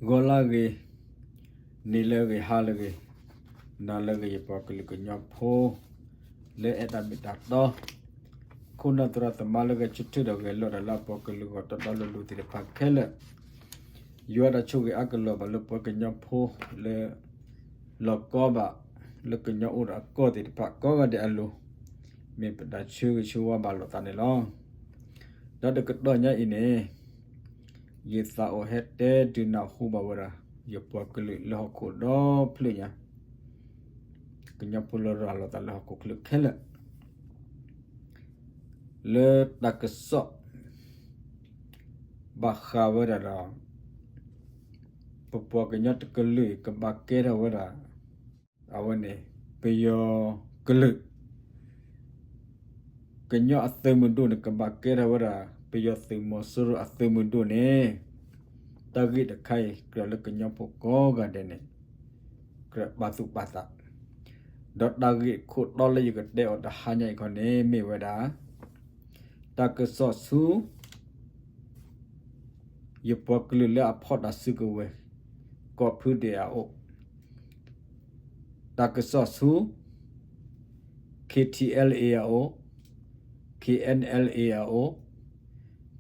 ဂီၤလၢအဂ့ၤ, နံၤလၢအဂ့ၤ, ဟါလၢအဂ့ၤ, နၤလၢအဂ့ၤ ယပှၤကလုာ်ကညီဖိ လၢအဲၣ်တၢ်မ့ၢ်တၢ်တီ, ခိၣ်နၢ်သရၣ်သမါလၢအဂဲၤဆၢထၢၣ်ဒီးဂဲၤလိာ်တၢ်လၢအပှၤကလုာ်ဂီၢ် တီတီလိၤလိၤသ့ၣ်တဖၣ်ခဲလၢာ်, ယွၤတၢ်ဆိၣ်ဂ့ၤအါကလီၤဘၣ်လၢပှၤကညီဖိလၢ လီၤကီဘၣ် လၢကညီအိၣ်ဒီးအကီၢ်သ့ၣ်တဖၣ်ကိးဂၤဒဲးအလိၤ, မ့ၢ်ပတၢ်ဆၢဂ့ၤဆၢဝါဘၣ်လိာ်သးန့ၣ်လီၤ. ဒီးတကတီၢ်ညါအံၤန့ၣ် ယသးအိၣ်ဟဲတဲဒုးနၢ်ဟူဘၣ်ဝဲဒၣ် ယပှၤကလုာ်လၢဟီၣ်ခိၣ်ဒီဖျၢၣ်ညါ, ကညီဖိလၢရၤလီၤသးလၢဟီၣ်ခိၣ်ချၢခဲလၢာ် လၢတၢ်ကစီၣ် ဘၣ်ဃးဝဲဒၣ်ဒီး ပပှၤကညီတကလုာ်အံၤ ကဘၣ်ကဲထီၣ်ဝဲဒၣ် အဝဲန့ၣ် ပယီၤကလုာ် ကညီအသုးမုၢ်ဒိၣ်န့ၣ် ကဘၣ်ကဲထီၣ်ဝဲဒၣ် ပယီၤသုးမီၤစိရိၤအသုးမုၢ်ဒိၣ်န့ၣ် တၢ်ဂ့ၢ်တခါအံၤ ကြၢးလၢကညီဖိကိးဂၤဒဲးန့ၣ် ကြၢးပာ်သူၣ်ပာ်သး, ဒီးတၢ်ဂ့ၢ်ခိၣ်တီလၢယကတဲအီၤတဟါညါအံၤခီန့ၣ် မ့ၢ်ဝဲဒၣ် တၢ်ကစီၣ်ဆူ ယပှၤကလုာ်လၢအဖီၣ်တၢ်စုကဝဲၤ ကိးဖုဒဲးအအိၣ်, တၢ်ကစီၣ်ဆူ KTLA အအိၣ်, KNLA အအိၣ်,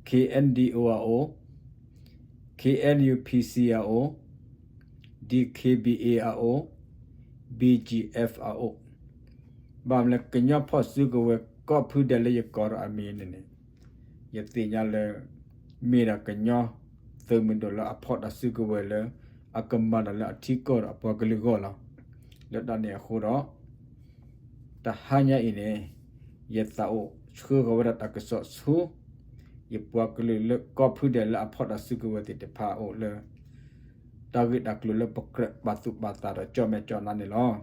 KNDO အအိၣ်, KNUPC အအိၣ်, DKBA အအိၣ်, BGF အအိၣ်, ဘၣ်မနုၤလဲၣ် ကညီဖီၣ်စုကဝဲၤကိးဖုဒဲးလၢယကိးထီၣ်အမံၤန့ၣ်န့ၣ် ယသ့ၣ်ညါလၢ မ့ၢ်ဒၣ်ကညီသုးမုၢ်ဒိၣ်လၢအဖီၣ်တၢ်စုကဝဲၤလၢ အကမၤတၢ်လၢအထံကီၢ်ဒီးအပှၤကလုာ်အဂီၢ်လီၤ. လၢတၢ်န့ၣ်အဃိဒီး တဟါညါအံၤန့ၣ် ယသးအိၣ်ဆှၢဃီၤဝဲဒၣ်တၢ်ကစီၣ်ဆူ ယပှၤကလုာ်လၢကိးဖုဒဲးလၢအဖီၣ်တၢ်စုကဝဲၤသ့ၣ်တဖၣ်အအိၣ်လၢ တၢ်ဂ့ၢ်တၢ်ကျိၤလၢပကြၢးပာ်သူၣ်ပာ်သးဒီးကၠီၣ်မဲာ်ကၠီၣ်နါန့ၣ်လီၤ.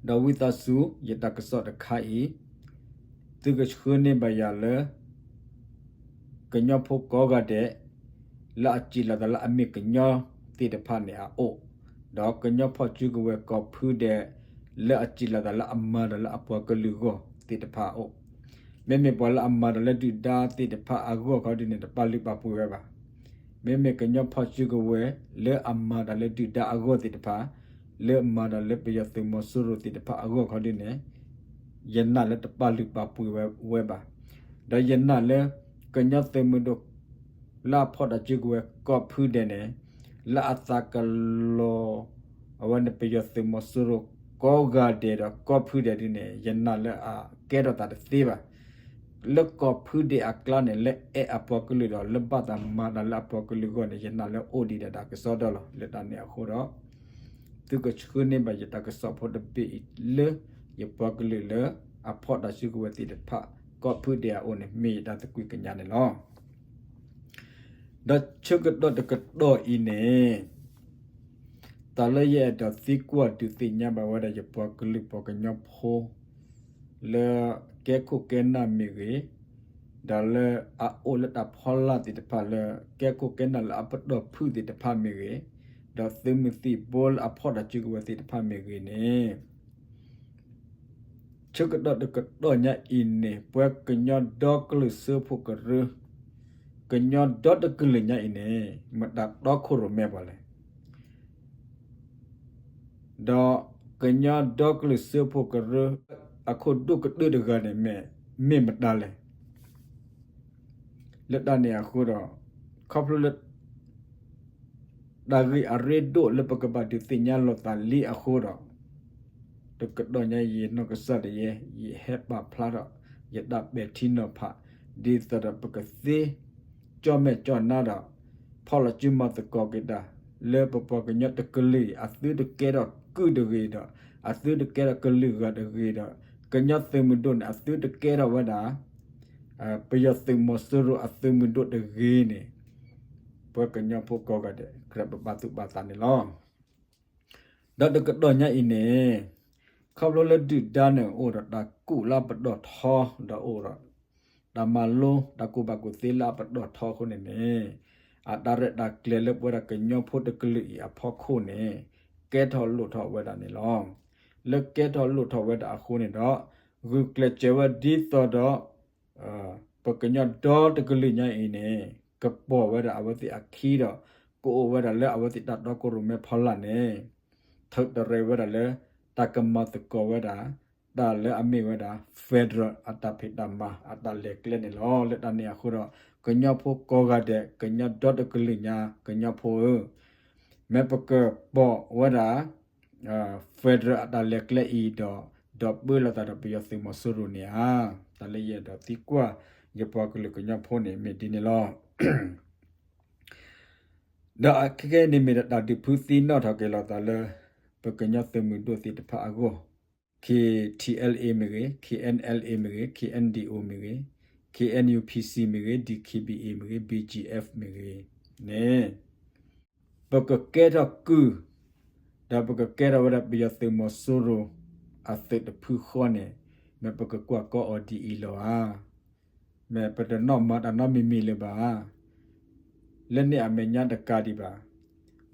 ဒီးဝံသးစူၤ ယတၢ်ကစီၣ်တခါအံၤ သုကဆှၢန့ၢ်ဘၣ်ယၤလၢ ကညီဖိကိးဂၤဒဲး လၢအစံးလီၤသးလၢအမ့ၢ်ကညီသ့ၣ်တဖၣ်န့ၣ်အအိၣ်, ဒီးကညီဖီၣ်စုကဝဲၤကိးဖုဒဲး လၢအစံးလီၤသးလၢအမၤတၢ်လၢအပှၤကလုာ်ဂီၢ်သ့ၣ်တဖၣ်အအိၣ်, မ့မ့ၢ်ပှၤလၢအမၤတၢ်လၢဒုၣ်ဒါသ့ၣ်တဖၣ်အဂီၢ်ခီဒုန့ၣ် တပာ်လုၢ်ပာ်ပှ့ၤဝဲဘၣ်. မ့မ့ၢ်ကညီဖီၣ်စုကဝဲၤ လၢအမၤတၢ်လၢဒုၣ်ဒါအဂီၢ်သ့ၣ်တဖၣ်, လၢအမၤတၢ်လၢပယီၤသုးမီၤစိရိၤသ့ၣ်တဖၣ်အဂီၢ်ခီဒုန့ၣ် ယနာ်လၢတပာ်လုၢ်ပာ်ပှ့ၤဝဲဘၣ်. ဒီးယနာ်လၢ ကညီသုးမုၢ်ဒိၣ် လၢအဖီၣ်တၢ်စုကဝဲၤကိးဖုဒဲးန့ၣ် လၢအသးကလီၤ အဝဲန့ၣ်ပယီၤသုးမီၤစိရိၤကိးဂၤဒဲးဒီးကိးဖုဒဲးဒ်န့ၣ် ယနာ်လၢအကဲထီၣ်သးတသ့ဘၣ်. လၢကိးဖုဒဲးအကျါန့ၣ် လၢအဲၣ်အပှၤကလုာ်ဒီးလၢဘၣ်သးမၤတၢ်လၢအပှၤကလုာ်အဂီၢ်န့ၣ် ယနာ်လၢအိၣ်ဒံးဒီးတၢ်ကစီၣ်ဒီးလီၤ. လၢတၢ်န့ၣ်အဃိဒီး သုကဆှၢန့ၢ်ဘၣ်ယတၢ်ကစီၣ်ဖိတဘ့ၣ်အံၤလၢ ယပှၤကလုာ်လၢအဖီၣ်တၢ်စုကဝဲၤသ့ၣ်တဖၣ် ကိးဖုဒဲးအအိၣ်န့ၣ် မ့ၢ်ယတၢ်သကွံၢ်ကညးန့ၣ်လီၤ. ဒီးဆၢကတီၢ်တကတီၢ်အံၤန့ၣ် တၢ်လၢယအဲၣ်ဒိးသံကွၢ်ဒုးသ့ၣ်ညါဘၣ်ဝဲဒၣ် ယပှၤကလုာ်ပှၤကညီဖိ လၢကဲခိၣ်ကဲနၢ်မ့ၢ်ဂ့ၤ, ဒီးလၢအအိၣ်လၢတၢ်ဖီလာ်သ့ၣ်တဖၣ် လၢကဲခိၣ်ကဲနၢ်လၢအပတီၢ်ဖုၣ်သ့ၣ်တဖၣ်မ့ၢ်ဂ့ၤ, ဒီးသုးမုၢ်သံၣ်ဘိလၢအဖီၣ်တၢ်စုကဝဲၤသ့ၣ်တဖၣ်မ့ၢ်ဂ့ၤန့ၣ် ဆၢကတီၢ်တကတီၢ်ညါအံၤန့ၣ် ပှၤကညီဒီကလုာ်စၢဖှိၣ်ကရၢ, ကညီဒီတကလုာ်ညါအံၤန့ၣ် မတၤတီခိၣ်ရိၣ်မဲပှၤလဲၣ်. ဒီးကညီဒီကလုာ်စၢဖှိၣ်ကရၢ အခိၣ်ဒိၣ်ကတၢၢ်တဂၤန့ၣ် မ့ၢ်မတၤလဲၣ်. လၢတၢ်န့ၣ်အဃိဒီး ခီဖျိလၢ တၢ်ဂ့ၢ်အရ့ဒိၣ်လၢပကဘၣ်ဒုးသ့ၣ်ညါလိာ်သးလံအဃိဒီး တကတီၢ်ညါယနီၢ်ကစၢ်ဒၣ်ယဲ ယဟဲပာ်ဖျါထီၣ် ယတၢ်ပဲာ်ထံနီၤဖး ဒ်သိးဒီးပကသ့ ကၠီၣ်မဲာ်ကၠီၣ်နါဒီး ဖီၣ်လီၤစုမၤသကိးက့ၤတၢ် လၢပပှၤကညီတကလုာ်အံၤ အသုတကဲထီၣ်ကုၢ်တဂ့ၤဒီး အသုတကဲထီၣ်ကလုာ်ဂၤတဂ့ၤဒီး ကညီသုးမုၢ်ဒိၣ်န့ၣ် အသုတကဲထီၣ်ဝဲဒၣ် ပယီၤသုးမီၤစိရိၤအသုးမုၢ်ဒိၣ်တဂ့ၤန့ၣ် ပှၤကညီဖိကိးဂၤဒဲး ကြၢးပဘၣ်သူၣ်ဘၣ်သးန့ၣ်လီၤ. ဒီးတကတီၢ်ညါအံၤန့ၣ် ခီဖျိလၢဒုၣ်ဒါန့ၣ်အိၣ်ဒီးတၢ်ကူၣ်လၢပတီၢ်ထီ ဒီးအိၣ်ဒီး တၢ်မၤလိတၢ်ကူၣ်ဘၣ်ကူၣ်သ့လၢအပတီၢ်ထီအဃိန့ၣ်န့ၣ် အတၢ်ရဲၣ်တၢ်ကျဲၤလၢပဝဲဒၣ်ကညီဖိတကလုာ်အံၤအဖီခိၣ်န့ၣ် ကဲထီၣ်လိၣ်ထီၣ်ဝဲဒၣ်န့ၣ်လီၤ. လၢကဲထီၣ်လိၣ်ထီၣ်ဝဲဒၣ်အဃိန့ၣ်ဒီး ဂုာ်ကျဲးစၢးဝဲဒ်သိးဒီး ပကညီဒီတကလုာ်ညါအံၤန့ၣ် ကပိာ်ဝဲဒၣ်အဝဲသ့ၣ်အခံဒီး ကအိၣ်ဝဲဒၣ်လၢအဝဲသ့ၣ်တၢ်တီခိၣ်ရိၣ်မဲဖီလာ်န့ၣ် ထုးတရဲဝဲဒၣ်လၢ တၢ်ကမၤသကိးဝဲဒၣ် တၢ်လၢအမ့ၢ်ဝဲဒၣ် federal အတၢ်ဖံးတၢ်မၤ အတၢ်လဲၤကျဲန့ၣ်လီၤ. လၢတၢ်န့ၣ်အဃိဒီး ကညီဖိကိးဂၤဒဲး ကညီဒီတကလုာ်ညါ ကညီဖိဧၢ, မ့ၢ်ပကပိာ်ဝဲဒၣ် federal အတၢ်လဲၤကျဲအံၤဒီး ဒီးပၢလီၤသးဒီးပယီၤသုးမီၤစိရိၤန့ၣ်ဧါ. တၢ်လၢယအဲၣ်ဒိးသံကွၢ် ယပှၤကလုာ်ကညီဖိန့ၣ် မ့ၢ်ဒ်န့ၣ်လီၤ. ဒီးခဲကနံၣ်အံၤန့ၣ်မ့ၢ်ဒီးတၢ်ဒုးဖုသံနီၣ်ထီၣ်က့ၤလိာ်သးလၢ ပကညီသုးမုၢ်ဒိၣ်သ့ၣ်တဖၣ်အဂီၢ်, K T L A မ့ၢ်ဂ့ၤ, K N L A မ့ၢ်ဂ့ၤ, K N D O မ့ၢ်ဂ့ၤ, K N U P C မ့ၢ်ဂ့ၤ, D K B A မ့ၢ်ဂ့ၤ, B G F မ့ၢ်ဂ့ၤန့ၣ် ပကကဲထီၣ်ကုၢ်, ဒီးပကကဲထီၣ်ဝဲဒၣ်ပယီၤသုးမီၤစိရိၤ အသုးတဖုဃီန့ၣ် မ့ၢ်ပကကွၢ်ကီအီၤဒ်အံၤလီၤဧါ. မ့ၢ်ပတနီၣ်မၤတၢ်နီတမံၤမံၤလၢၤဘၣ်. လၢန့ၣ်အမဲာ်ညါတကးဒံးဘၣ်.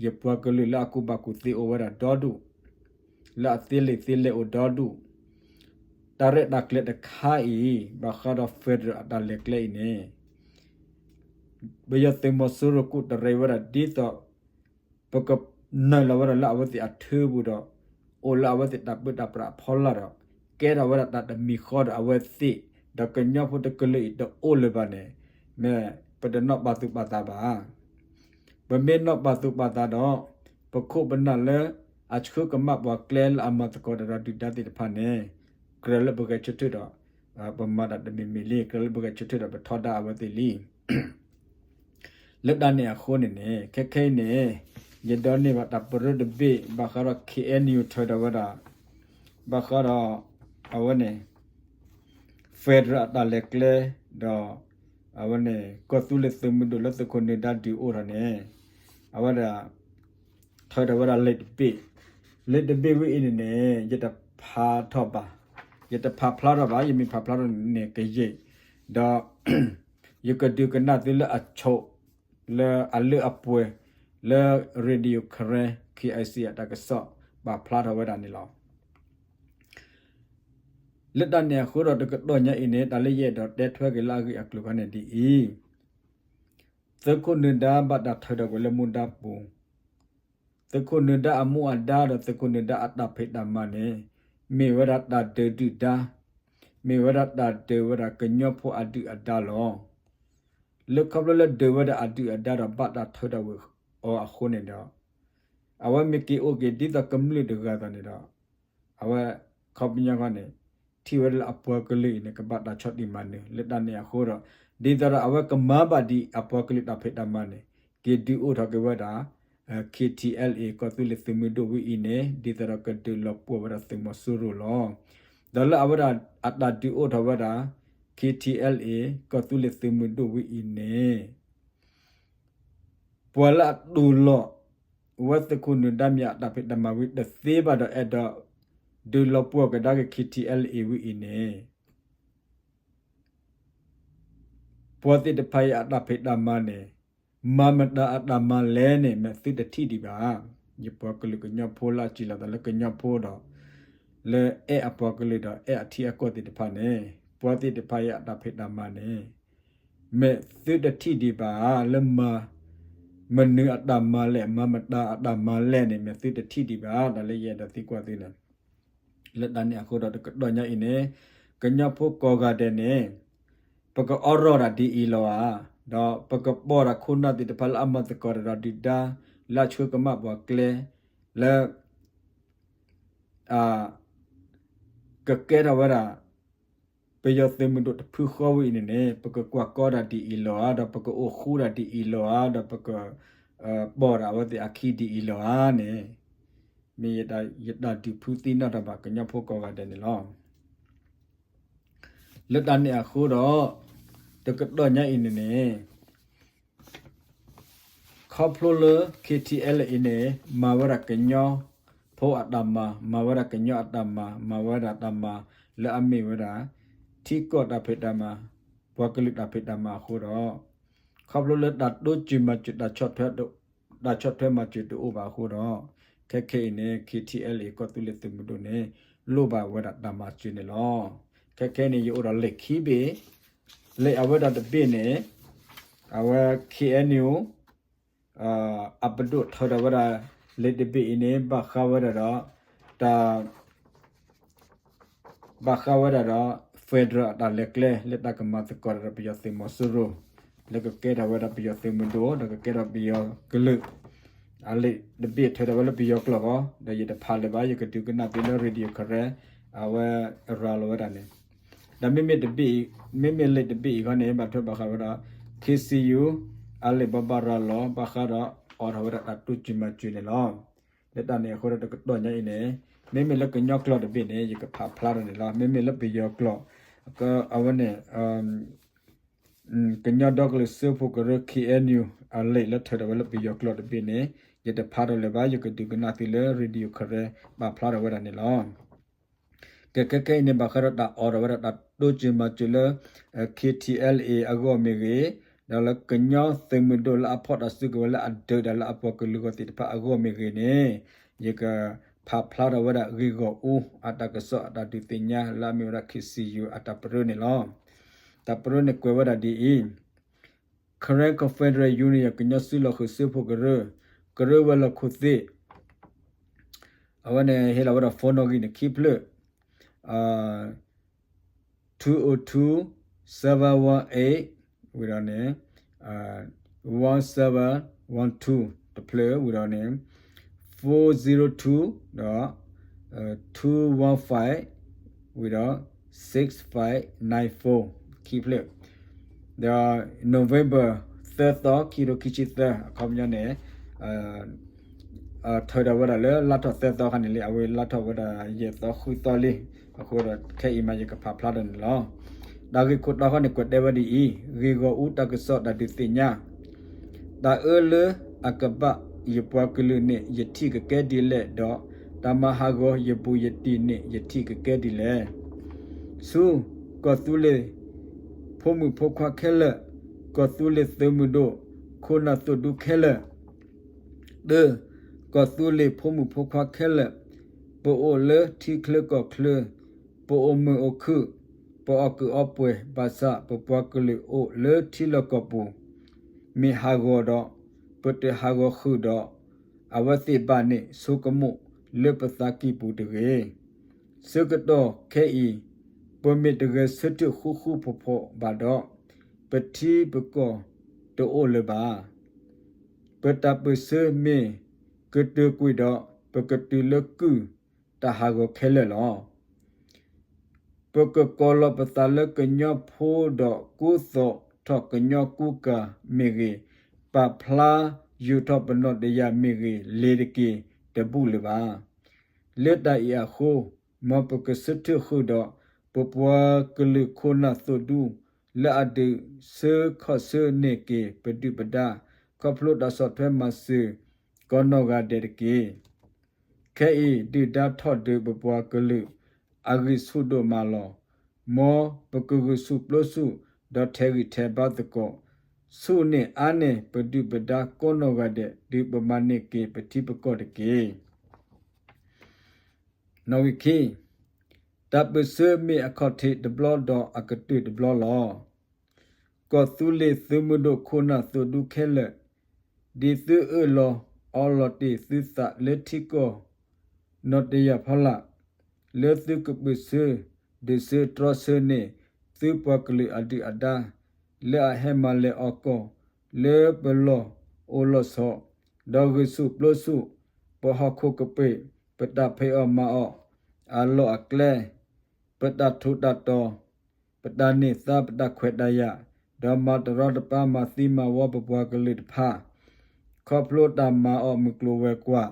ယပှၤကလုာ်လၢအကူၣ်ဘၣ်ကူၣ်သ့အိၣ်ဝဲဒၣ်ဒီဒူၣ်, လၢအသ့လံာ်သ့လဲၢ်အိၣ်ဒီဒူၣ်, တၢ်ရဲၣ်တၢ်ကျဲၤတခါအံၤ ဘၣ်ဃးဒီး federal အတၢ်လဲၤကျဲအံၤန့ၣ် ပယီၤသုးမီၤစိရိၤကူၣ်တရဲဝဲဒၣ်ဒ်သိး ပကနုာ်လီၤဝဲဒၣ်လၢအဝဲသ့ၣ်အထၢပူၤဒီး အိၣ်လၢအဝဲသ့ၣ်တၢ်ပၢတၢ်ပြးအဖီလာ်ဒီး ကဲထီၣ်ဝဲဒၣ်တၢ်တမံၤဃီဒီး အဝဲသ့ၣ်ဒီးကညီဖိတကလုာ်အံၤတအိၣ်လၢၤဘၣ်န့ၣ် မ့ၢ်ပတနီၣ်ပာ်သူၣ်ပာ်သးဘၣ်. ပမ့ၢ်နီၣ်ပာ်သူၣ်ပာ်သးဒီး ပခိၣ်ပနၢ်လၢအဆှၢကမၣ်ပှၤကျဲလၢအမၤသကိးတၢ်ဒီးဒုၣ်ဒါသ့ၣ်တဖၣ်န့ၣ် ကြၢးလၢပဂဲၤဆၢထၢၣ်ဒီး ပမၤတၢ်တမံၤမံၤလံ, ကြၢးလၢပဂဲၤဆၢထၢၣ်ဒီးပထီဒါအဝဲသ့ၣ်လံ. လၢတၢ်န့ၣ်အဃိန့ၣ်န့ၣ် ခဲခဲအံၤန့ၣ် ယဒိးန့ၢ်ဘၣ်တၢ်ပရၢတဘ့ၣ် ဘၣ်ဃးဒီး K N U ထုးထီၣ်ဝဲဒၣ် ဘၣ်ဃးဒီး အဝဲန့ၣ် federal အတၢ်လဲၤကျဲ ဒီး အဝဲန့ၣ် ကီၢ်သူလ့ၤသုးမုၢ်ဒိၣ်လၢသုးခိၣ်နၢၤဒါဒုးအိၣ်ထီၣ်န့ၣ် အဝဲဒၣ် ထုးထီၣ်ဝဲဒၣ်လံာ်တဘ့ၣ်, လံာ်တဘ့ၣ်ဝဲအံၤန့ၣ်န့ၣ် ယတဖးထီၣ်ဘၣ်, ယတဖးဖျါထီၣ်ဘၣ်, ယမ့ၢ်ဖးဖျါထီၣ်န့ၣ်ကယဲၢ်, ဒီး ယကဒုးကနၣ်သုလၢအဆိး လၢအလၢအပှဲၤ လၢ Radio Karen K I C အတၢ်ကစီၣ် ပာ်ဖျါထီၣ်ဝဲဒၣ်န့ၣ်လီၤ. လၢတၢ်န့ၣ်အဃိဒီးတကတီၢ်ညါအံၤန့ၣ် တၢ်လၢယအဲၣ်ဒိးတဲထွဲက့ၤလၢအဂ့ၢ်အကျိၤခါန့ၣ်ဒ်အံၤ, သုးခိၣ်နၢၤဒါဘၣ်တၢ်ထုးထီၣ်ကွံာ်လၢမူဒါပူၤ, သုးခိၣ်နၢၤဒါအမူအဒါဒီးသုးခိၣ်နၢၤဒါအတၢ်ဖံးတၢ်မၤန့ၣ် မ့ၢ်ဝဲဒၣ်တၢ်ဒုးဒုၣ်ဒါ, မ့ၢ်ဝဲဒၣ်တၢ်ဒုးဝဲဒၣ်ကညီဖိအဒုၣ်အဒါလီၤ. လၢခီဖျိလၢဒုးဝဲဒၣ်အဒုၣ်အဒါဒီးဘၣ်တၢ်ထုးထီၣ်ကွံာ်အီၤအဃိန့ၣ်ဒီး အဝဲမ့ၢ်က့ၤအိၣ်က့ၤဒ်သိးကမျၢၢ်တဂၤအသိးန့ၣ်ဒီး အဝဲခီပညီခီန့ၣ် ထံၣ်ဝဲဒၣ်လၢအပှၤကလုာ်အံၤန့ၣ် ကဘၣ်တၢ်ဆီၣ်တံၢ်မၤနၢၤ လၢတၢ်န့ၣ်အဃိဒီး ဒ်သိးဒီးအဝဲကမၤဘၣ်ဒံးအပှၤကလုာ်တၢ်ဖံးတၢ်မၤန့ၣ် က့ၤဒုးအိၣ်ထီၣ်က့ၤဝဲဒၣ် K T L A ကီၢ်သူလ့ၤသုးမုၢ်ဒိၣ်ဝဲအံၤန့ၣ် ဒ်သိးဒီးကဒုးလီၤပှီၢ်ဝဲဒၣ်သုးမီၤစိရိၤလီၤ. ဒီးလၢအဝဲဒၣ်အတၢ်ဒုးအိၣ်ထီၣ်ဝဲဒၣ် K T L A ကီၢ်သူလ့ၤသုးမုၢ်ဒိၣ်ဝဲအံၤန့ၣ် ပှၤလၢအတူၢ်လိာ် ဝဲသုးခိၣ်နၢၤဒါမ့ၢ်အတၢ်ဖံးတၢ်မၤဝံၤတသ့ဘၣ်ဒီး အဲၣ်ဒိးဒုးလီၤပှီၢ်ကဒါက့ၤ K T L A ဝဲအံၤန့ၣ် ပှၤသ့ၣ်တဖၣ်အံၤအတၢ်ဖံးတၢ်မၤန့ၣ် မၤမတၤအတၢ်မၤလဲၣ်န့ၣ် မ့ၢ်သုတထံၣ်ဒံးဘၣ်. ယပှၤကလုာ်ကညီဖိလၢအစံးလီၤသးလၢကညီဖိဒီး လၢအဲၣ်အပှၤကလုာ်ဒီးအဲၣ်အထံအကီၢ်သ့ၣ်တဖၣ်န့ၣ် ပှၤသ့ၣ်တဖၣ်အံၤအတၢ်ဖံးတၢ်မၤန့ၣ် မ့ၢ်သုတထံၣ်ဒံးဘၣ်လၢ မနုၤအတၢ်မၤလဲၣ် မၤမတၤအတၢ်မၤလဲၣ်န့ၣ် မ့ၢ်သုတထံၣ်ဒံးဘၣ် တၢ်လၢယအဲၣ်ဒိးသံကွၢ်သုန့ၣ် လၢတၢ်န့ၣ်အဃိဒီးတကတီၢ်ညါအံၤန့ၣ် ကညီဖိကိးဂၤဒဲးန့ၣ် ပကအိးထီၣ်တၢ်ဒ်အံၤလီၤဧါ, ဒီးပကပိာ်တၢ်ခိၣ်နၢ်သ့ၣ်တဖၣ်လၢအမၤသကိးတၢ်ဒီးဒုၣ်ဒါ လၢအဆှၢကမၣ်ပှၤကျဲ လၢ ကကဲထီၣ်ဝဲဒၣ် ပယီၤသုးမုၢ်ဒိၣ်တဖုဃီဝဲအံၤန့ၣ်န့ၣ် ပကကွၢ်ကီတၢ်ဒ်အံၤလီၤဧါ, ဒီးပကအိၣ်ဃူတၢ်ဒ်အံၤလီၤဧါ, ဒီးပက ပိာ်တၢ်အဝဲသ့ၣ်အခံဒ်အံၤလီၤဧါန့ၣ် မ့ၢ်ယတၢ်ဒုးဖုသံနီၣ်ထီၣ်ဘၣ်ကညီဖိကိးဂၤဒဲးန့ၣ်လီၤ. လၢတၢ်န့ၣ်အဃိဒီး တကတီၢ်ညါအံၤန့ၣ်န့ၣ် ခီဖျိလၢ K T L A အံၤန့ၣ် မၤဝဲဒၣ်ကညီဖိအတၢ်မၤ, မၤဝဲဒၣ်ကညီအတၢ်မၤ, မၤဝဲဒၣ်တၢ်မၤလၢအမ့ၢ်ဝဲဒၣ် ထံကီၢ်တၢ်ဖံးတၢ်မၤ, ပှၤကလုာ်တၢ်ဖံးတၢ်မၤအဃိဒီး ခီဖျိလၢတၢ်တိစၢၤမၤစၢၤ တၢ်ဆီၣ်ထွဲမၤစၢၤတအိၣ်ဘၣ်အဃိဒီး ခဲခဲအံၤန့ၣ် K T L A ကီၢ်သူလ့ၤသုးမုၢ်ဒိၣ်န့ၣ် လိၣ်ဘၣ်ဝဲဒၣ်တၢ်မၤစၢၤန့ၣ်လီၤ. ခဲခဲအံၤန့ၣ် ယအိၣ်ဒီးလံာ်ခံဘ့ၣ်, လံာ်အဝဲဒၣ်တဘ့ၣ်န့ၣ် အဝဲ K N U အပဒိၣ်ထၢထီၣ်ဝဲဒၣ် လံာ်တဘ့ၣ်အံၤန့ၣ် ဘၣ်ဃးဝဲဒၣ်ဒီး တၢ် ဘၣ်ဃးဝဲဒၣ်ဒီး federal အတၢ်လဲၤကျဲ လၢတၢ်ကမၤသကိးဒီးပယီၤသုးမီၤစိရိၤ လၢကကဲထီၣ်ဝဲဒၣ်ပယီၤသုးမုၢ်ဒိၣ် ဒီးကကဲထီၣ်ပယီၤကလုာ် အလံာ်တဘ့ၣ်ထၢထီၣ်ဝဲလၢပယီၤကျိာ်ဃီ ဒီးယတဖးလၢၤဘၣ် ယကဒုးကနၣ်သုလၢ Radio Karen အဝဲရၤလီၤဝဲဒၣ်န့ၣ် ဒီးမ့မ့ၢ်တဘ့ၣ်အံၤ မ့မ့ၢ်လံာ်တဘ့ၣ်အံၤဃီန့ၣ် ဘၣ်ထွဲဘၣ်ဃးဝဲဒၣ် K C U အလံာ်ဘၣ်ဘၣ်ရၤလီၤ ဘၣ်ဃးဒီးအိးထီၣ်ဝဲဒၣ်တၢ်တိစၢၤမၤစၢၤန့ၣ်လီၤ. လၢတၢ်န့ၣ်အဃိဒီးတကတီၢ်ညါအံၤန့ၣ် မ့မ့ၢ်လၢကညီကျိာ်တဘ့ၣ်န့ၣ် ယကဖးဖျါထီၣ်န့ၣ်လီၤ. မ့မ့ၢ်လၢပယီၤကျိာ် အဝဲန့ၣ် ကညီဒီကလုာ်စၢဖှိၣ်ကရၢ K N U အလံာ်လၢထၢထီၣ်ဝဲလၢပယီၤကျိာ်တဘ့ၣ်န့ၣ် ယတဖးထီၣ်လၢၤဘၣ် ယကဒုးကနၣ်သုလၢ Radio Karen ပာ်ဖျါထီၣ်ဝဲဒၣ်န့ၣ်လီၤ. ကဲခဲခဲအံၤန့ၣ် ဘၣ်ဃးဒီးတၢ်အိးထီၣ်ဝဲဒၣ်တၢ်တိစၢၤမၤစၢၤလၢ K T L A အဂီၢ်မ့ၢ်ဂ့ၤ, ဒီးလၢကညီသုးမုၢ်ဒိၣ်လၢအဖီၣ်တၢ်စုကဝဲၤလၢအဒုးတၢ်လၢအပှၤကလုာ်ဂီၢ်သ့ၣ်တဖၣ်အဂီၢ်မ့ၢ်ဂ့ၤန့ၣ်, ယကဖးဖျါထီၣ်ဝဲဒၣ်ဂ့ၢ်ဂီၢ်အူအတၢ်ကစီၣ်အတၢ်ဒုးသ့ၣ်ညါလၢအမ့ၢ်ဝဲဒၣ် K C U အတၢ်ပရၢန့ၣ်လီၤ. တၢ်ပရၢန့ၣ်ကွဲးဝဲဒၣ်ဒ်အံၤ, Karen Confederate Union ကညီစုလီၢ်ဃုာ်စၢဖှိၣ်ကရၢ, ကရၢဝဲၤလီၢ်ခိၣ်သ့ၣ် အဝဲန့ၣ်ဟ့ၣ်လီၤဝဲဒၣ် phone နီၣ်ဂံၢ်န့ၣ် ခံဖျၢၣ်, two oh two seven one eight ဝံၤဒီးန့ၣ် one seven one two တဖျၢၣ် ဝံၤဒီးန့ၣ် four zero two ဒီး two one five ဝံၤဒီး six five nine four ခံဖျၢၣ်, ဒီး November သၢသီ ခံကထိခံဆံသၢ အခီပညီန့ၣ် ထၢထီၣ်ဝဲဒၣ်လၢလါထီၣ်သၢသီခါန့ၣ်လံ အဝဲလါထီၣ်ဝဲဒၣ်ယဲၢ်သီဃုသီလံ, အဃိဒီးခဲအံၤမးယကဖးဖျါထီၣ်န့ၣ်လီၤ. တၢ်ဂ့ၢ်ခိၣ်တီဃီန့ၣ်ကွဲးတဲဝဲဒ်အံၤ, ဂ့ၢ်ဂီၢ်အူတၢ်ကစီၣ်တၢ်ဒုးသ့ၣ်ညါ, တၢ်အၢလၢအကဘၣ်ယပှၤကလုာ်န့ၣ် ယထံၣ်ကကဲဒ်လဲၣ်ဒီး တၢ်မၤဟးဂီၤယဘူးယတံၢ်န့ၣ် ယထံၣ်ကကဲဒ်လဲၣ်. ဆူ ကီၢ်သူလ့ၤ ဖိမုၣ်ဖိခွါခဲလၢာ်, ကီၢ်သူလ့ၤသုးမုၢ်ဒိၣ် ခိၣ်နၢ်သိၣ်ဒူခဲလၢာ်, တၢ, ကီၢ်သူလ့ၤဖိမုၣ်ဖိခွါခဲလၢာ်, ပအိၣ်လၢထံချၢကီၢ်ချၢ, ပအိၣ်မုာ်အိၣ်ခုၣ်, ပအီၣ်ကုးအီပှဲၤ ဘၣ်ဆၣ်ပပှၤကလုာ်အိၣ်လၢထံလီၢ်ကီၢ်ပူၤ, မ့ၢ်ဟးဂီၤဒီး ပတဟးဂီၤဃုာ်ဒီး အဝဲသ့ၣ်ဘၣ်န့ၣ် ဆိကမိၣ်လၢပသးကံၢ်ပူၤတဂ့ၤ. ဆၢကတီၢ်ခဲအံၤ ပမ့ၢ်တဂဲၤဆၢထၢၣ်ဃူဃူဖိးဖိးဘၣ်ဒီး ပထံပကီၢ်တအိၣ်လၢၤဘၣ်. ပတၢ်ပၢၢ်ဆၢမ့ၢ်ကတၢၢ်ကွံာ်ဒီး ပကတုၤလၢကုၢ်တၢ်ဟးဂီၤခဲလၢာ်လီၤ. ပကကိးလီၤပသးလၢကညီဖိဒီးကူသိးထီၣ်ကညီကူကၤမ့ၢ်ဂ့ၤ, ပာ်ဖျါယူာ်ထီၣ်ပနီၣ်တယၢ်မ့ၢ်ဂ့ၤ လ့ၤတက့ၤတဘူၣ်လၢၤဘၣ်. လၢတၢ်အံၤအဃိ, မ်ပကဆၢထၢၣ်ဃုာ်ဒီး ပပှၤကလုာ်ခိၣ်နၢ်သိၣ်ဒူ လၢအဒုးဆၢခီၣ်ဆၢန့ၢ်က့ၤပဒုၣ်ပဒါ ခီဖျိတၢ်ဆီၣ်ထွဲမၤစၢၤ ကိးနီၢ်ဂၤဒဲးတက့ၢ်. ခဲအံၤ ဒုၣ်ဒါထီၣ်ဒုးပပှၤကလုာ် အဂံၢ်ဆူၣ်ဒိၣ်မးလီၤ. မ်ပကဂုာ်ဆူၣ်ပျိဆူၣ် ဒီးထဲးဂံၢ်ထဲးဘါသကိး, ဆူၣ်န့ၢ်အါန့ၢ်ပဒုၣ်ပဒါကိးနီၢ်ဂၤဒဲး ဒုးပမၤန့ၢ်က့ၤပထံပကီၢ်တက့ၢ်. နီၣ်ဂံၢ်ခံ, တၢ်ပၢၢ်ဆၢမ့ၢ်အခီၣ်ထံးတဘျီဒီးအကတၢၢ်တဘျီလီၤ. ကီၢ်သူလ့ၤသုးမုၢ်ဒိၣ်ခိၣ်နၢ်သိၣ်ဒူခဲလၢာ်, ဒ်သုအၢၣ်လီၤအီလီၤတ့ၢ်သုသးလၢထံကီၢ် နီၣ်တယၢ်ဖီလာ်, လၢသုကပၢၢ်ဆၢ ဒုးဆၢတြီဆၢန့ၢ် သုပှၤကလုာ်အဒုၣ်အဒါ လၢအဟဲမၤလဲၤအီၤကီၢ် လၢပလီၢ်အိၣ်လီၢ်ဆိး, ဒီးဂုာ်ဆူၣ်ပျိဆူၣ် ပဟီၣ်ခိၣ်ကပ့ၤ, ပတၢ်ဖံးအီၣ်မၤအီၣ်အလီၢ်အကျဲ, ပတၢ်ထူးတၢ်တီၤ, ပတၢ်န့ၢ်သါ ပတၢ်ခွဲးတၢ်ယာ်, ဒီးမၤတရီတပါမၤသံမၤဝီပပှၤကလုာ်တဖၣ်, ခီဖျိတၢ်မၤအီၣ်မုၢ်ကျိၤဝဲၤကွာ်,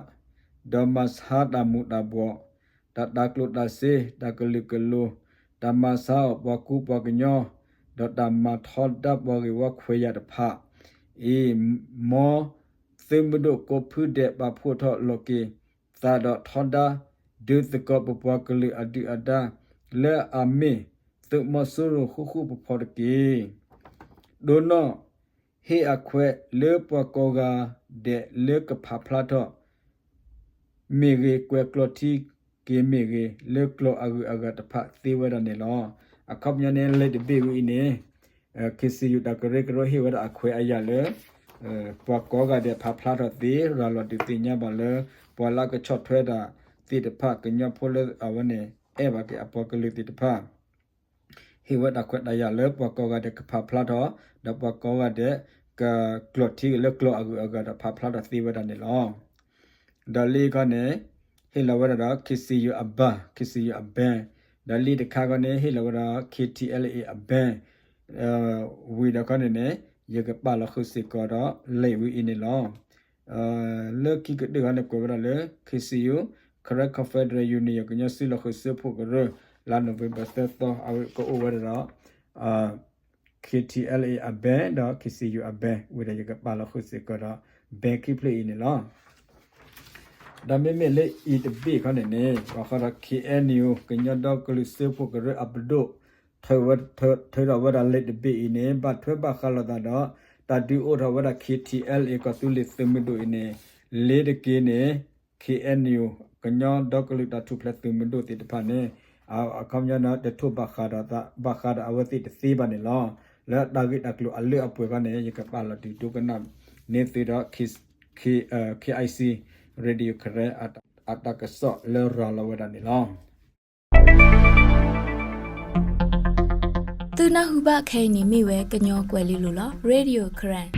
ဒီးမၤဆါတၢ်မူးတၢ်ဘှီး, တၢ်တၤကျိၣ်တၤစ့, တၢ်ကလုာ်ကလိၤ, တၢ်မၤဆါအီၣ်ပှၤကူပှၤကညီ, ဒီးတၢ်မၤထီဒါပှၤဂ့ၢ်ဝီခွဲးယာ်တဖၣ်အံၤ, မ်သုးမုၢ်ဒိၣ်ကိးဖုဒဲးပာ်ဖှိၣ်ထီၣ်လီၤက့ၤသးဒီးထီဒါ ဒုးသကိးပပှၤကလုာ်အဒုၣ်အဒါ လၢအမ့ၢ်သုးမီၤစိရိၤဃူဃူဖိးဖိးတက့ၢ်. ဒိနီၣ်, ဟ့ၣ်အခွဲးလၢပှၤကိးဂၤဒဲးလၢကဖးဖျါထီၣ် မ့ၢ်ဂ့ၤ, ကွဲးကျိာ်ထံက့ၤမ့ၢ်ဂ့ၤ, လၢကျိာ်အဂုၤအဂၤတဖၣ်သ့ဝဲဒၣ်န့ၣ်လီၤ. အခီပညီန့ၣ် လံာ်တဘ့ၣ်ဝဲအံၤန့ၣ် K C U တၢ်ကရၢကရိဟ့ၣ်ဝဲဒၣ်အခွဲးအယာ်လၢ ပှၤကိးဂၤဒဲးဖးဖျါထီၣ်သ့ ရၤလီၤဒုးသ့ၣ်ညါဘၣ်လၢ ပှၤလၢအကဆီၣ်ထွဲတၢ်သ့ၣ်တဖၣ် ကညီဖိလၢအဝဲန့ၣ် အဲၣ်ဘၣ်က့ၤအပှၤကလုာ်သ့ၣ်တဖၣ် ဟ့ၣ်ဝဲတၢ်ခွဲးတၢ်ယာ်လၢပှၤကိးဂၤဒဲးကဖးဖျါထီၣ် ဒီးပှၤကိးဂၤဒဲး ကကျိးထံက့ၤလၢကျိးအဂုၤအဂၤဒီးဖးဖျါထီၣ်သ့ဝဲဒၣ်န့ၣ်လီၤ. ဒီးလံာ်ခီန့ၣ် ဟ့ၣ်လီၤဝဲဒၣ်ဒီး KCU အဘၣ် KCU အဘဲ ဒီးလံာ်တခါခီန့ၣ် ဟ့ၣ်လီၤဝဲဒၣ် KTLA အဘဲ ဝံၤဒီးခီန့ၣ်န့ၣ် ယကပာ်လီၤဃုာ်စ့ၢ်ကီးဒီး လံာ်ဝံၤအံၤန့ၣ်လီၤ. လၢခံကတၢၢ်ခီန့ၣ် ကွဲးဝဲဒၣ်လၢ KCU Karen Confederate Union ကညီစုလီၢ်ဃုာ်စၢဖှိၣ်ကရၢ လါနိၣ်ဝ့ဘၢၣ်သၢသီ အဝဲကအိၣ်ဝဲဒၣ်ဒီး KTLA အဘဲ ဒီး KCU အဘဲ ဝံၤဒီးယကပာ်လီၤဃုာ်စ့ၢ်ကီးဒီး ဘဲခံဖျၢၣ်အံၤန့ၣ်လီၤ. ဒီးမ့မ့ၢ်လၢအံၤတဘ့ၣ်ခီန့ၣ်န့ၣ် ဘၣ်ဃးဒီး KNU ကညီဒီကလုာ်စၢဖှိၣ်ကရၢအပဒိၣ် ထုးထီၣ်ဝဲဒၣ်လံာ်တဘ့ၣ်အံၤန့ၣ် ဘၣ်ထွဲဘၣ်ဃးလိာ်သးဒီး တၢ်ဒုးအိၣ်ထီၣ်ဝဲဒၣ် KTLA ကီၢ်သူလ့ၤသုးမုၢ်ဒိၣ်အံၤန့ၣ် လ့ၤတက့ၤန့ၣ် KNU ကညီဒီကလုာ်တၢ်ထူၣ်ဖျဲးသုးမုၢ်ဒိၣ်သ့ၣ်တဖၣ်န့ၣ် အခီပညီန့ၣ် တထိၣ်ဘၣ်ဃးဒီးသး ဘၣ်ဃးဒီးအဝဲသ့ၣ်တသ့ဘၣ်န့ၣ်လီၤ. လၢတၢ်ဂ့ၢ်တၢ်ကျိၤအလၢအပှဲၤခီန့ၣ် ယကပာ်လီၤဒုးဒိကနၣ်န့ၢ်သုဒီး KIC Radio Karen အတၢ်ကစီၣ်လၢရၤလီၤဝဲဒၣ်န့ၣ်လီၤ. သုနၢ်ဟူဘၣ်ခဲအံၤန့ၣ်မ့ၢ်ဝဲကညီကွဲၤလ့လိၤလီၤ Radio Karen.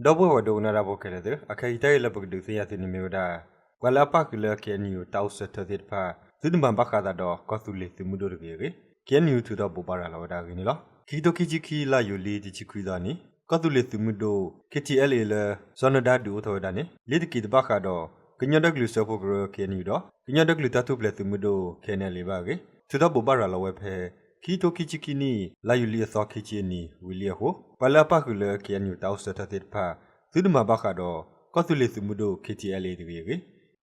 ဒီပုၢ်ဝဲၢ်ဒိကနၣ်တၢ်ဖိခဲလၢာ်သ့ၣ်ဧၢ, အခဲအံၤတၢ်ဂ့ၢ်လၢပကဒုးသ့ၣ်ညါသုန့ၣ်မ့ၢ်ဝဲဒၣ် ပှၤလၢအပၣ်ဃုာ်လၢ KNU တၢ်အိၣ်ဆၢထၢၣ်သ့ၣ်တဖၣ် သုတမၤဘၣ်ဃးသးဒီးကီၢ်သူလ့ၤသုးမုၢ်ဒိၣ်တဂ့ၤအဂ့ၢ်, KNU ထုးထီၣ်ဘိးဘၣ်ရၤလီၤဝဲဒၣ်အဂ့ၢ်န့ၣ်လီၤ. ခံကထိခံဆံခံ လါယူၤလံ တဆံခွံသီအနံၤ ကီၢ်သူလ့ၤသုးမုၢ်ဒိၣ် KTLA လၢ စီၤနဒါဒုးအိၣ်ထီၣ်ဝဲဒၣ်န့ၣ် လ့ၤတက့ၤတဘၣ်ဃးဒီး ကညီဒီကလုာ်စၢဖှိၣ်ကရၢ KNU ဒီး ကညီဒီကလုာ်တၢ်ထူၣ်ဖျဲးသုးမုၢ်ဒိၣ် KNLA ဘၣ်အဂ့ၢ် ထုးထီၣ်ဘိးဘၣ်ရၤလီၤဝဲဖဲ ခံကထိခံဆံခံနံၣ် လါယူၤလံအသီခံဆံအနံၤဝံၤလံအဃိ ပှၤလၢအပၣ်ဃုာ်လၢ KNU တၢ်အိၣ်ဆၢထၢၣ်သ့ၣ်တဖၣ် သုတမၤဘၣ်ဃးဒီး ကီၢ်သူလ့ၤသုးမုၢ်ဒိၣ် KTLA တဂ့ၤအဂ့ၢ်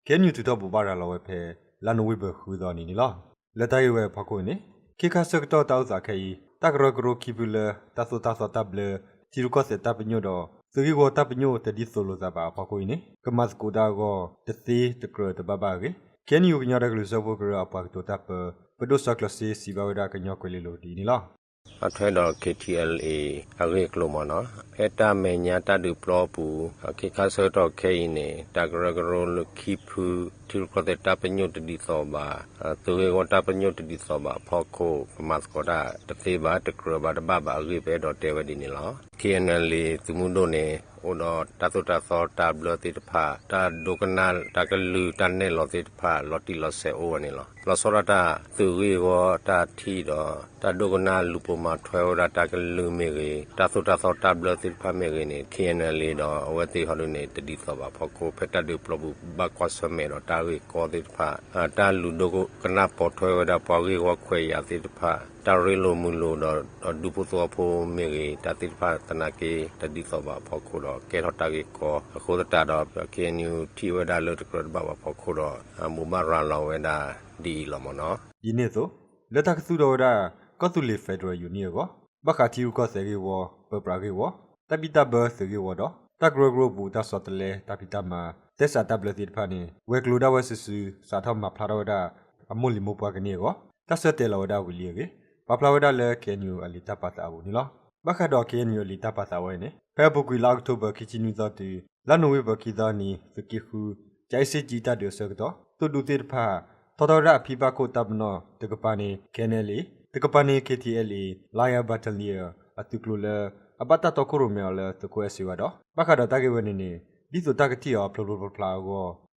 KNU ထုးထီၣ်ဘိးဘၣ်ရၤလီၤဝဲဖဲ လါနိၣ်ဝ့ဘၢၣ်ဃုသီအနံၤန့ၣ်လီၤ. လၢတၢ်ဂ့ၢ်ဝဲအဖီခိၣ်အံၤန့ၣ် ခ့ခါဆၢကတီၢ်တၢ်အိၣ်သးခဲအံၤ တၢ်ကရၢကရိခံဖုလၢ တၢ်သိၣ်တၢ်သီတၢ်ဘျၢ ထံရူၢ်ကီၢ်သဲးတၢ်ပညိၣ်ဒီး သုးဂ့ၢ်ဝီတၢ်ပညိၣ်တဒ်သိးလိာ်သးဘၣ်အဖီခိၣ်အံၤန့ၣ် ကမၤသကိးတၢ်အဂီၢ် တသ့တကြၢးတဘၣ်ဘၣ်အဂ့ၢ် KNU ကညီဒီကလုာ်စၢဖှိၣ်ကရၢအပှၤကတိၤတၢ်ပၢ ပဒိၣ်စီၤကျၢၤစ့ စံးဘၣ်ဝဲဒၣ်ကညီကွဲၤလ့လိၤဒ်အံၤန့ၣ်လီၤ. အထွဲဒီး KTLA အဂ့ၢ်အကျိၤမ့ၢ်နီၤ, ဖဲတၢ်မဲာ်ညါတၢ်ဒုးပျီပူၤ ခ့ခါဆၢကတီၢ်ခဲအံၤန့ၣ် တၢ်ကရၢကရိလၢခံဖု ထံရူၢ်ကီၢ်သဲးတၢ်ပညိၣ်တဒ်သိးဘၣ်, သုးဂ့ၢ်ဝီတၢ်ပညိၣ်တဒ်သိးဘၣ်အဖီခိၣ် ကမၤသကိးတၢ်တသ့ဘၣ် တကြၢးဘၣ်တဘၣ်ဘၣ်အဂ့ၢ် ပအဲၣ်ဒိးတဲဝဲဒ်န့ၣ်လီၤ. KNLA သုးမုၢ်ဒိၣ်န့ၣ် အိၣ်ဒီးတၢ်သိၣ်တၢ်သီတၢ်ဘျၢသ့ၣ်တဖၣ် တၢ်ဒိကနၣ်တၢ်ကလုၢ်တၢ်နဲၣ်လီၤသ့ၣ်တဖၣ် လီၤတံၢ်လီၤဆဲးအိၣ်ဝဲန့ၣ်လီၤ. လီၤဆီဒၣ်တၢ်သုးဂ့ၢ်ဝီတၢ်ထံၣ်ဒီး တၢ်ဒိကနၣ်လူၤပိာ်မၤထွဲဝဲဒၣ်တၢ်ကလုၢ်မ့ၢ်ဂ့ၤ တၢ်သိၣ်တၢ်သီတၢ်ဘျၢသ့ၣ်တဖၣ်မ့ၢ်ဂ့ၤန့ၣ် KNLA ဒီးအဝဲသ့ၣ်ဟီဒုန့ၣ် တဒ်သိးဘၣ်အဖီခိၣ် ဖဲတၢ်ဒုးပျီပူၤဘၣ်ကွၢ်ဆၢၣ်မဲာ်ဒီးတၢ်ဂ့ၢ်ကီသ့ၣ်တဖၣ် တၢ်လူၤဒိကနၣ်ပိာ်ထွဲဝဲဒၣ်ပှၤဂ့ၢ်ဝီခွဲးယာ်သ့ၣ်တဖၣ် တၢ်ရ့လိာ်မုာ်လိာ်ဒီး ဒူဖိသဝီဖိမ့ၢ်ဂ့ၤ တၢ်သ့ၣ်တဖၣ်သနာ်က့ တဒ်သိးဘၣ်အဖီခိၣ်ဒီး ကဲထီၣ်တၢ်ဂ့ၢ်ကီအဃိသတးဒီး KNU ထံၣ်ဝဲဒၣ်လၢတကြၢးတဘၣ်ဘၣ်အဖီခိၣ်ဒီး ဘိးဘၣ်ရၤလီၤဝဲဒၣ်ဒ်အံၤလီၤမ့ၢ်နီၤ. ဒ်န့ၣ်အသိး လၢတၢ်ကသူၣ်ထီၣ်ဝဲဒၣ် ကီၢ်သူလ့ၤ Federal Union အဂီၢ် ဘၣ်ဃးထံရူၢ်ကီၢ်သဲးဂ့ၢ်ဝီ ပၢပြးဂ့ၢ်ဝီ တၢ်ဘံၣ်တၢ်ဘၢသုးဂ့ၢ်ဝီဒီး တၢ်ကရၢကရိအပူၤ တၢ်ဆီတလဲ တၢ်ဖံးတၢ်မၤ သဲစးတၢ်ဘျၢသ့ၣ်တဖၣ်န့ၣ် ဝဲၤကျိၤဒၣ်ဝဲစုာ်စုာ် စးထီၣ်မၤဖျါထီၣ်ဝဲဒၣ် အမိၢ်လံၤမိၢ်ပှၢ်ကန့ၢ်အဂီၢ် တၢ်ဆၢတဲာ်လီၤဝဲဒၣ်ဝံၤလံအဂ့ၢ် ပာ်ဖျါဝဲဒၣ်လၢ KNU အလံာ်တၢ်ပာ်သးအပူၤန့ၣ်လီၤ. ဘၣ်ဃးဒီး KNU အလံာ်တၢ်ပာ်သးဝဲအံၤန့ၣ် ဖဲအပူၤကွံာ်လါအီးကထိဘၢၣ် ခံဆံနွံသီတုၤ လါနိၣ်ဝ့ဘၢၣ် ခံသီအနံၤ သုးက့ဃု ကၠၤအ့စ့ကၠံတၢ်ဒုးအဆၢကတီၢ် သုးဒူသ့ၣ်တဖၣ် ထီထီၣ်ဝဲဒၣ်အဖံဘၣ်ခိၣ်တၢ်ပနီၣ် တကပၤန့ၣ် KNLA တကပၤန့ၣ် KTLA Lion Battalion အသုးကျိၤလၢ အဘၣ်တၢ်တီခိၣ်ရိၣ်မဲအီၤလၢ သုးခိၣ်အဲၣ်စ့ဝါဒီး ဘၣ်ဃးဒီးတၢ်ဂ့ၢ်ဝဲန့ၣ်န့ၣ် ဒ်သိးတၢ်ကထံၣ်အီၤ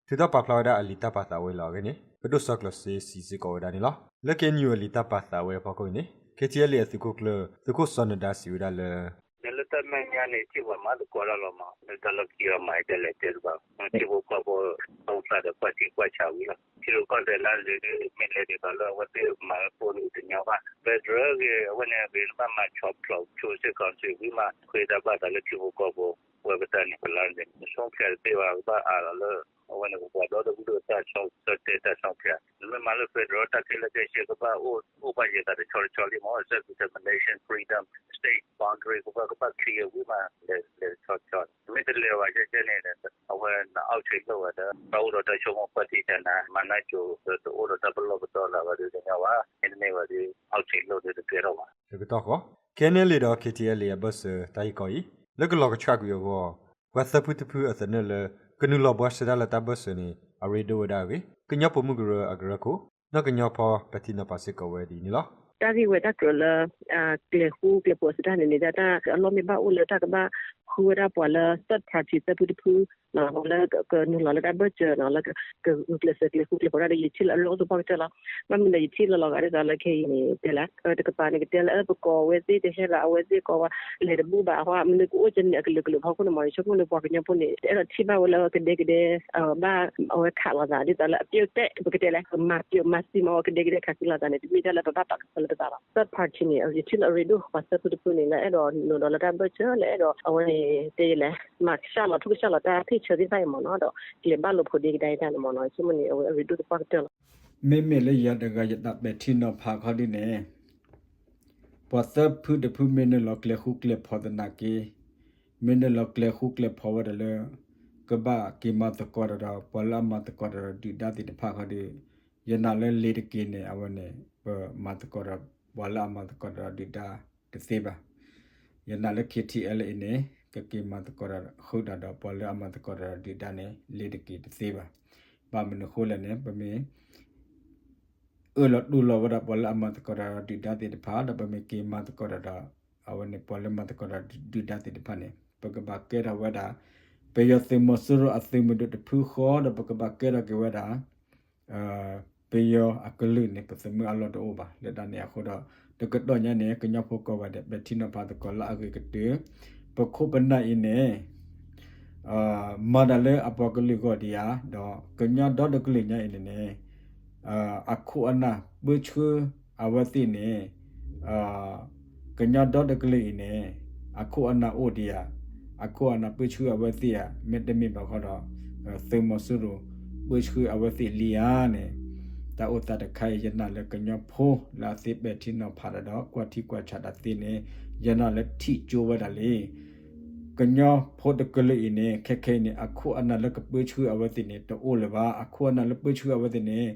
ဖျိဖျိဖျါဖျါအဂီၢ် ထုးထီၣ်ပာ်ဖျါဝဲဒၣ်အလံာ်တၢ်ပာ်သးဝဲလီၤအဂ့ၢ်န့ၣ် ပဒိၣ်စီၤကျၢၤစ့ စံးစ့ၢ်ကီးဝဲဒၣ်န့ၣ်လီၤ. လၢ KNU အလံာ်တၢ်ပာ်သးဝဲအဖီခိၣ်အံၤန့ၣ် KTLA အသုးခိၣ်ကျၢၢ် သုးခိၣ်စီၤနဒါ စံးဝဲဒၣ်လၢ လၢတၢ်မဲာ်ညါန့ၣ် ထံၣ်ပှၤမၤသကိးတၢ်လီၤမး, တၢ်လီၢ်ခံအီၤမၤဒ်လဲၣ်တဲတဘၣ်, ထံဖိကီၢ်ဖိ အုၣ်သးဒီးကွၢ်ထံကွၢ်ဆးဝံၤလီၤ. ထံရူၢ်ကီၢ်သဲးလၢအလဲၤမ့ၢ်လဲၤဒ်သိးလၢအဝဲသ့ၣ်မၤဝဲဖိန့ၣ်တညီဘၣ်. ဖဲဒြၢဂ့ၤ အဝဲန့ၣ်ဂ့ၤ နဘၣ်မၤဆီၣ်ဖျိးဆိစ့ၢ်ကီးစ့ၢ်ဝံၤမး ဃ့တၢ်ဘၣ်သးလၢထံဖိကီၢ်ဖိ ဝဲပတၢ်န့ၣ် ပလါန့ၣ် နဆုံးဖြတ်တသ့ဘၣ် ကဘၣ်အးလီၤလၢ အဝဲန့ၣ် ပပှၤဒီတဘုဒိၣ်တၢ်ဆီၣ်တၢ်တဲတၢ်ဆုံးဖြတ်. နမ့ၢ်မၤလၢ federal တၢ်ခဲလၢာ်ခဲဆ့ ကဘၣ်အိၣ်ဘၣ်ယဲၢ်သးတဆီတဆီလံမး self determination freedom state boundary ကဘၣ် ကဘၣ် clear ဝံၤမး လဲၤတဆီတဆီ. နမ့ၢ်တလဲၤဘၣ်ကဲကဲန့ၣ် အဝဲန အောက်ခြေ လိၣ်ဝဲဒီး ဘၣ်အိၣ်ဒီးတၢ်ဆိကမိၣ်ကွၢ်ထံဆးနၤ မၤနၢၤကိၤ တအိၣ်ဒီးတၢ်ပလီၢ်ပဒီလၢၤဝဲဒၣ်တညီဘၣ်. မ့တမ့ၢ်ဝဲဒီး အောက်ခြေ လိၣ်ဒီးတကဲထီၣ်ဘၣ်. တကတီၢ်ဃီ KNLA ဒီး KTLA အဘၢၣ်စၢၤတၢ်ဂ့ၢ်ကီအံၤ လၢကလီၤကဆှၣ်ကွံာ်အဂီၢ် ပှၤသၢဖုတဖုအသနၢၣ်လၢ ကနုာ်လီၤဘှါစံးတၢ်လၢတၢ်ဘၢၣ်စၢၤန့ၣ် အရ့ဒိၣ်ဝဲဒၣ်အဂ့ၢ် ကညီပိာ်မုၣ်ကရၢအကရၢခိၣ် နီၢ်ကညီဖီ ပဲာ်ထံနီၤဖးစ့ၢ်ကီးဝဲဒ်အံၤန့ၣ်လီၤ. တၢ်ဂ့ၢ်ဝဲတၢ်ကြၢးလၢ ကျဲၤဃူကျဲၤဖိးအစတၢ်န့ၣ်န့ၣ် တၢ်အလီၢ်မ့ၢ်ဘၣ်အိၣ်လၢတၢ်ကဘၣ်ဃုဝဲဒၣ်ပှၤလၢ third party သၢဖုတဖု ပှၤလၢကနုာ်လီၤလၢတၢ်ဘၢၣ်စၢၤနီၤ လၢကဂုာ်ကျဲးစၢးကျဲၤဃူကျဲၤဖိးတၢ်ဒီး ယထံၣ်လၢအရ့ဒိၣ်သပှၢ်ကတၢၢ်လီၤ. ဘၣ်မနုၤဒီး ယထံၣ်လီၤလီၤဂာ်ဒ်သိးလၢခဲအံၤန့ၣ် တဲလဲၣ် တကပၤန့ၣ် ကတဲလၢအပကိးဝဲသ့ၣ်တဟဲဘၣ် အဝဲသ့ၣ်ကိးဝဲ လဲၤတဘူၣ်ဘၣ်အဃိ မနုၤကအိၣ်ကဲန့ၣ် အကလုာ်ကလုာ်ဖီခိၣ်န့ၣ် မ်ယဆိကမိၣ်န့ၣ် ပှၤကညီဖိန့ၣ် တအဲၣ်ဒိးထံၣ်ဘၣ်ဝဲလၢကဒဲကဒဲ ဘၣ်အဝဲခးလိာ်သး ဒ်သိးလၢအပျဲၢ်တဲာ် ပကတဲလဲၣ် ပမၤပျဲၢ်မၤစံမၤဝဲကဒဲကဒဲခးစံလိာ်သးန့ၣ် တမ့ၢ်တၢ်လၢပဘၣ်ပာ်ကဖၢလၢပသးဘၣ်. Third party န့ၣ် ယထံၣ်လၢအရ့ဒိၣ် ပှၤသၢဖုတဖုန့ၣ် လၢအဲၣ်ဒိးနုာ်လီၤလၢတၢ်ဘၢၣ်စၢၤ လၢအဲၣ်ဒိးအဝဲန့ၣ် တဲလဲၣ် မၤကဆှၣ်လီၤထူကဆှၣ်လီၤတၢ်ဖ့ၣ်ဆၢသ့ၣ်တဖၣ်အံၤမ့ၢ်နီၤ ဒီးကျဲၤဘၣ်လိာ်ဖိးဒ့ကဒါအံၤတၢ်န့ၣ်မ့ၢ်နီၤ ဆိကမိၣ်န့ၣ် အဝဲအရ့ဒိၣ်သပှၢ်ကတၢၢ်လီၤ. မ့မ့ၢ်လၢယၤတဂၤယတၢ်ပဲာ်ထံနီၤဖးခီဒ်န့ၣ် ပှၤသၢဖုတဖုမ့ၢ်နုာ်လီၤကျဲၤဃူကျဲၤဖိးသနာ်က့ မ့ၢ်နုာ်လီၤကျဲၤဃူကျဲၤဖိးဝဲဒၣ်လၢ ကဘၣ်က့ၤမၤသကိးတၢ်ဒီး ပှၤလၢအမၤသကိးတၢ်ဒီးဒုၣ်ဒါသ့ၣ်တဖၣ်ခီဒီး ယနာ်လၢလ့ၤတက့ၤန့ၣ် အဝဲန့ၣ် ပမၤသကိးဒီး ပှၤလၢအမၤသကိးတၢ်ဒီးဒုၣ်ဒါတသ့ဘၣ်. ယနာ်လၢ KTLA အံၤန့ၣ် ကက့ၤမၤသကိးတၢ်ဃုာ်တၢ်ဒီး ပှၤလၢအမၤသကိးတၢ်ဒီးဒုၣ်ဒါန့ၣ် လ့ၤတက့ၤတသ့ဘၣ်. ဘၣ်မနုၤအဃိလဲၣ်န့ၣ် ပမ့ၢ် အၢၣ်လီၤတူၢ်လိာ်ဝဲဒၣ်ပှၤလၢအမၤသကိးတၢ်ဒီးဒုၣ်ဒါသ့ၣ်တဖၣ် ဒီးပမ့ၢ်က့ၤမၤသကိးတၢ်ဒီး အဝဲန့ၣ် ပှၤလၢမၤသကိးတၢ်ဒီးဒုၣ်ဒါသ့ၣ်တဖၣ်န့ၣ် ပကဘၣ်ကဲထီၣ်ဝဲဒၣ် ပယီၤသုးမီၤစိရိၤအသုးမုၢ်ဒိၣ်တဖုဃီ ဒီးပကဘၣ်ကဲထီၣ်က့ၤဝဲဒၣ် ပယီၤအကလုာ်န့ၣ် ပသမုအလီၢ်တအိၣ်ဘၣ်. လၢတၢ်န့ၣ်အဃိဒီး တကတီၢ်ညါန့ၣ် ကညီဖိကိးဂၤဒဲး ပဲာ်ထံနီၤဖးသကိးလၢအဂ့ၤကတၢၢ် ပခိၣ်ပနၢ်အံၤန့ၣ် မၤတၢ်လၢအပှၤကလုာ်ဂီၢ်ဒံးဧါ, ဒီးကညီဒီတကလုာ်ညါအံၤန့ၣ်န့ၣ် အခိၣ်အနၢ်ပၢဆှၢအဝဲသ့ၣ်န့ၣ် ကညီဒီတကလုာ်အံၤန့ၣ် အခိၣ်အနၢ်အိၣ်ဒံးဧါ, အခိၣ်အနၢ်ပၢဆှၢအဝဲသ့ၣ်ဧါ, မ့တမ့ၢ်ဘၣ်ဃီဒီး သုးမီၤစိရိၤပၢဆှၢအဝဲသ့ၣ်လံဧါန့ၣ် တၢ်အိၣ်သးတခါအံၤ ယနာ်လၢကညီဖိလၢအသ့ပဲာ်ထံနီၤဖးတၢ်ဒီး ကွၢ်ထံကွၢ်ဆးတၢ်သ့န့ၣ် ယနာ်လၢထံၣ်ကၠိဝဲဒၣ်လံ ကညီဖိတကလုာ်အံၤန့ၣ် ခဲခဲအံၤန့ၣ် အခိၣ်အနၢ်လၢကပၢဆှၢအဝဲသ့ၣ်န့ၣ် တအိၣ်လၢၤဘၣ်. အခိၣ်အနၢ်လၢပၢဆှၢအဝဲသ့ၣ်န့ၣ်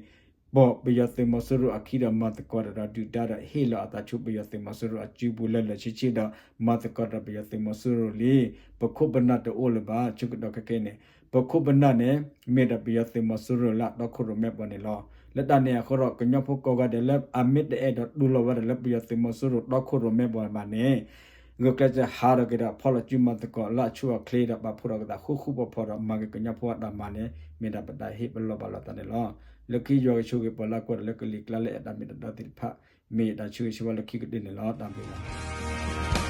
ပိာ်ပယီၤသုးမီၤစိရိၤအခံဒီးမၤသကိးတၢ်ဒီးဒုၣ်ဒါဒီးဟ့ၣ်လီၤအသးဆူပယီၤသုးမီၤစိရိၤအစုပူၤလၢလၢာ်ဆ့ဆ့ဒီး မၤသကိးတၢ်ဒီးပယီၤသုးမီၤစိရိၤလံ. ပခိၣ်ပနၢ်တအိၣ်လၢၤဘၣ်. ဆၢကတီၢ်ခဲခဲအံၤန့ၣ် ပခိၣ်ပနၢ်န့ၣ် မ့ၢ်ဒၣ်ပယီၤသုးမီၤစိရိၤလၢအတီခိၣ်ရိၣ်မဲပှၤန့ၣ်လီၤ. လၢတၢ်န့ၣ်အဃိဒီး ကညီဖိကိးဂၤဒဲးလၢအမ့ၢ်တအဲၣ်ဒိးတူၢ်လိာ်ဝဲဒၣ်လၢပယီၤသုးမီၤစိရိၤတီခိၣ်ရိၣ်မဲပှၤဘၣ်န့ၣ် ဂုာ်ကျဲးစၢးဟးထီၣ်က့ၤဒီးဖီၣ်လီၤစုမၤသကိးလၢအဆိအချ့ဒီးပာ်ဖှိၣ်ထီၣ်က့ၤသးဃူဃူဖိးဖိးဒီးမၤက့ၤကညီဖိအတၢ်မၤန့ၣ် မ့ၢ်ဒၣ်ပတၢ်ဟ့ၣ်ပလီၢ်ဘၣ်လိာ်သးန့ၣ်လီၤ. လၢခံယွၤကဆိၣ်ဂ့ၤပှၤလၢအကွၢ်တၢ်လၢကလံၤကျါလၢအဲၣ်တၢ်မ့ၢ်တၢ်တီသ့ၣ်တဖၣ် မ့ၢ်ယတၢ်ဆၢဂ့ၤဆၢဝါလၢခံကတၢၢ်န့ၣ်လီၤ. တၢ်ဘျုးလီၤ.